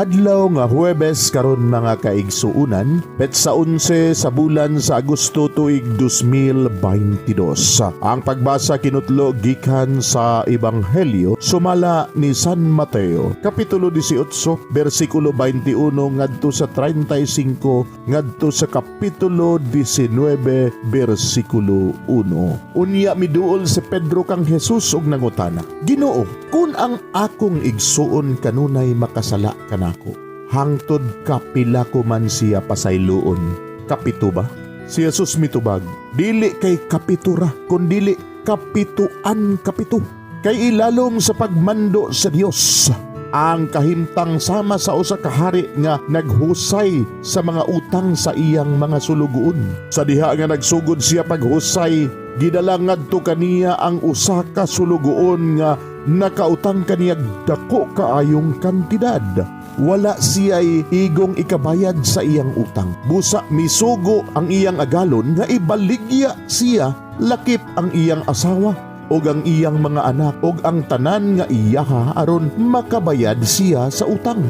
Adlaw nga Huwebes karon, mga kaigsuunan, petsa 11 sa bulan sa Agosto, tuig 2022. Ang pagbasa kinutlo gikan sa Ebanghelyo sumala ni San Mateo, kapitulo 18, bersikulo 21 ngadto sa 35 ngadto sa kapitulo 19, bersikulo 1. Unya miduol si Pedro kang Jesus ug nangutana, "Ginoo, kun ang akong igsuon kanunay makasala kanako, hangtod kapila ko man siya pasayloon? Kapito ba?" Si Jesus mitubag, "Dili kay kapito ra, kundili kapituan kapito. Kay ilalom sa pagmando sa Dios ang kahimtang sama sa usa ka hari nga naghusay sa mga utang sa iyang mga sulugoon. Sa diha nga nagsugod siya paghusay, gidala ngadto kaniya ang usa ka sulugoon nga nakautang kaniya dako kaayong kantidad. Wala siya'y igong ikabayad sa iyang utang. Busa misugo ang iyang agalon nga ibaligya siya lakip ang iyang asawa ug ang iyang mga anak ug ang tanan nga iyaha aron makabayad siya sa utang.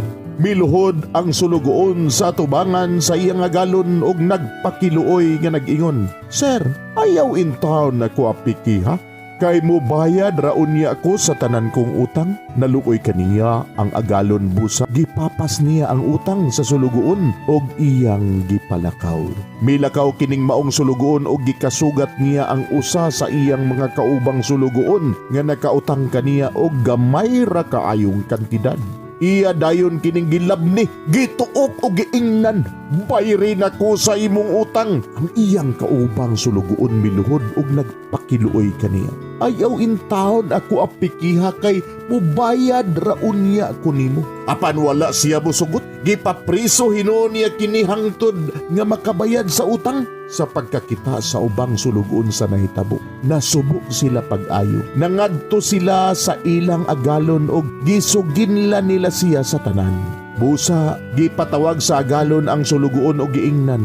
Miluhod ang sulugoon sa atubangan sa iyang agalon ug nagpakiluoy nga nag-ingon, 'Sir, ayaw intawon ako apikiha. Kay mubayad ra unya ko sa tanan kong utang.' Naluoy kaniya ang agalon, busa gipapas niya ang utang sa sulugoon ug iyang gipalakaw. Milakaw kining maong sulugoon ug gikasugat niya ang usa sa iyang mga kaubang sulugoon nga nakautang kaniya og gamay ra kaayong kantidad. Iya dayon kining gilabni, gituok og giingnan, 'Bayri nako sa imong utang.' Ang iyang kaubang sulugoon miluhod og nagpakiluoy kaniya, 'Ayaw intawon ako apikiha kay mubayad ra unya ko nimo.' Apan wala siya musugot. Gipapriso hinuon niya kini hangtod nga makabayad sa utang. Sa pagkakita sa ubang sulugoon sa nahitabo, nasubo sila pag-ayo. Nangadto sila sa ilang agalon og gisuginlan nila siya sa tanan. Busa gipatawag sa agalon ang sulugoon og giingnan,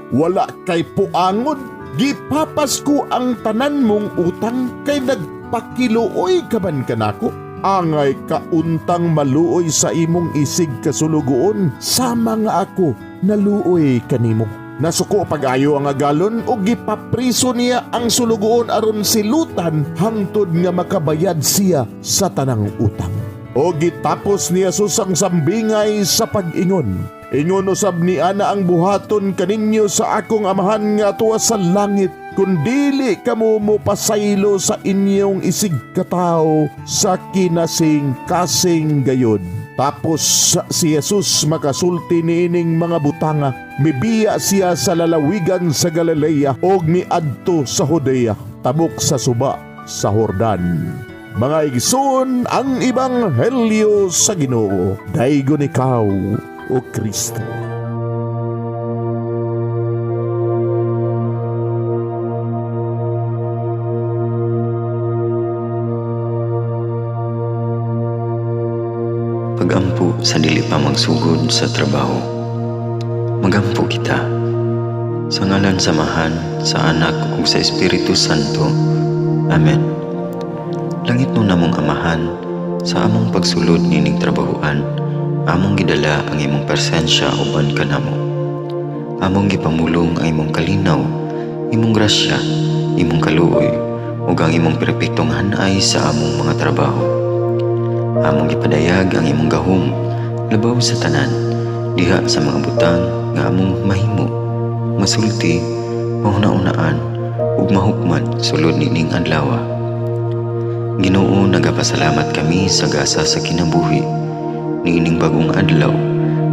'Wala kay puangon, gipapas ko ang tanan mong utang kay nagpakiluoy ka man kanako. Angay kauntang maluoy sa imong isig kasulugoon sama nga ako naluoy kanimo.' Nasuko pag-ayo ang agalon ug gipapriso niya ang sulugoon aron silutan hangtod nga makabayad siya sa tanang utang." O gitapos ni Jesus ang sambingay sa pag-ingon, "Ingon usab ni ana ang buhaton kaninyo sa akong Amahan nga tuwa sa langit kung dili kamo mo pasaylo sa inyong isig katawo sa kinasing-kasing gayod." Tapos si Jesus makasulti niining mga butanga, mibiya siya sa lalawigan sa Galilea og miadto sa Judea, tabok sa suba sa Jordan. Mga igsoon, ang Ebanghelyo sa Ginoo. Daygon ikaw, o Kristo. Pagampo sa dili pa magsugod sa trabaho. Magampo kita. Sa ngalan sa Amahan, sa Anak ug sa Espiritu Santo. Amen. Langitnon namong Amahan, sa among pagsulod nining trabahoan, among gidala ang imong presensya uban kanamo. Among gipamulong ang imong kalinaw, imong grasya, imong kaluoy, ug ang imong perpektong hanay sa among mga trabaho. Among gipadayag ang imong gahom labaw sa tanan diha sa mga butang nga among mahimo, masulti, mahuna-unaan ug mahukman sulod nining adlaw. Ginoo, nagapasalamat kami sa gasa sa kinabuhi niining bagong adlaw,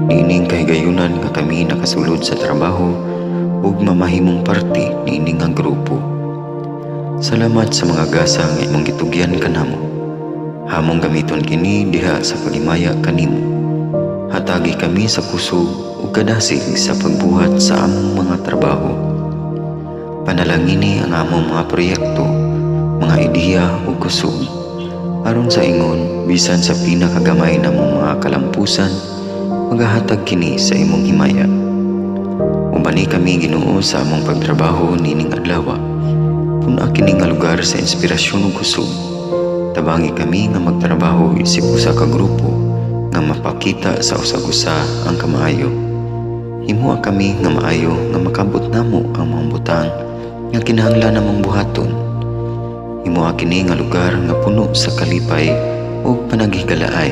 niining kahigayunan nga kami nakasulod sa trabaho ug mamahimong parte niini nga grupo. Salamat sa mga gasa nga imong gitugyan kanamo. Among gamiton kini diha sa paghimaya kanimo. Hatagi kami sa kusog ug kadasig sa pagbuhat sa among mga trabaho. Panalangini ang among mga proyekto, mga ideya ug kusog. Aron sa ingon, bisan sa pinakagamay namong mga kalampusan, magahatag kini sa imong himaya. Ubani kami, Ginoo, sa among pagtrabaho nining adlaw. Pun-a kini nga lugar sa inspirasyon ug kusog. Tabangi kami nga magtrabaho isip usa ka grupo nga Nga mapakita sa usag-usa ang kamaayo. Himoa kami nga maayo nga makabot namo ang mga butang nga kinahanglan namong buhaton. Himoa kini nga lugar nga puno sa kalipay ug panaghigalaay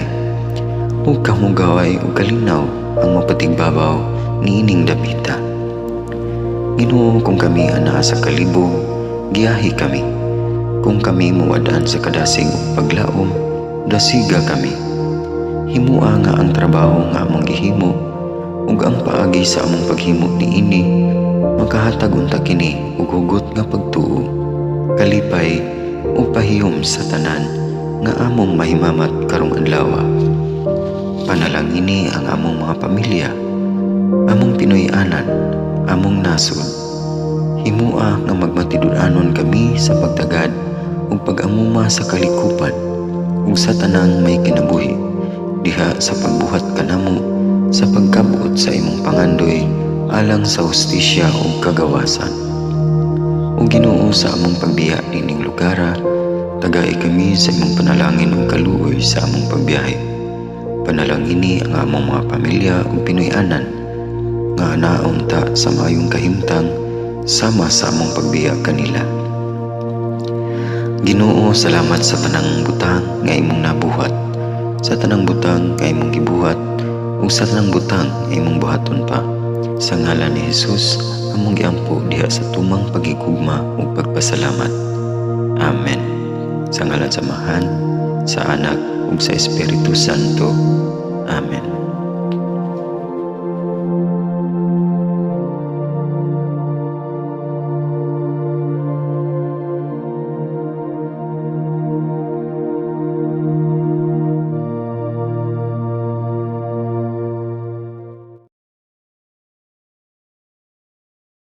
ug kamugaway ug kalinaw ang mapatigbabaw niining dapita. Ginoo, kung kami anaa sa kalibog, giyahi kami. Kung kami muwad-an sa kadasig ug paglaom, dasiga kami. Himoa nga ang trabaho nga among gihimo ug ang paagi sa among paghimo niini makahatag unta kini og hugot nga pagtuo, kalipay ug pahiyom sa tanan nga among mahimamat karong adlaw. Panalangini ang among mga pamilya, among Pinoy-anan, among nasod. Himoa nga magmatinud-anon kami sa pagtagad ug pag-amuma sa kalikupan ug sa tanang may kinabuhi diha sa pagbuhat kanamo sa pagkabot sa imong pangandoy alang sa hustisya ug kagawasan. O Ginoo, sa among pagbiya nining lugara, tagai kami sa imong panalangin ug kaluoy sa among pagbiyahe. Panalangini ang among mga pamilya ug Pinoy-anan nga anaa unta sa maayong kahimtang sama sa among pagbiya kanila. Ginoo, salamat sa tanang butang nga imong nabuhat, sa tanang butang nga imong gibuhat, ug sa tanang butang nga imong buhaton pa. Sa ngalan ni Jesus, among giampo diha sa tumang pagigugma ug pagpasalamat. Amen. Sa ngalan sa Amahan, sa Anak ug sa Espiritu Santo. Amen.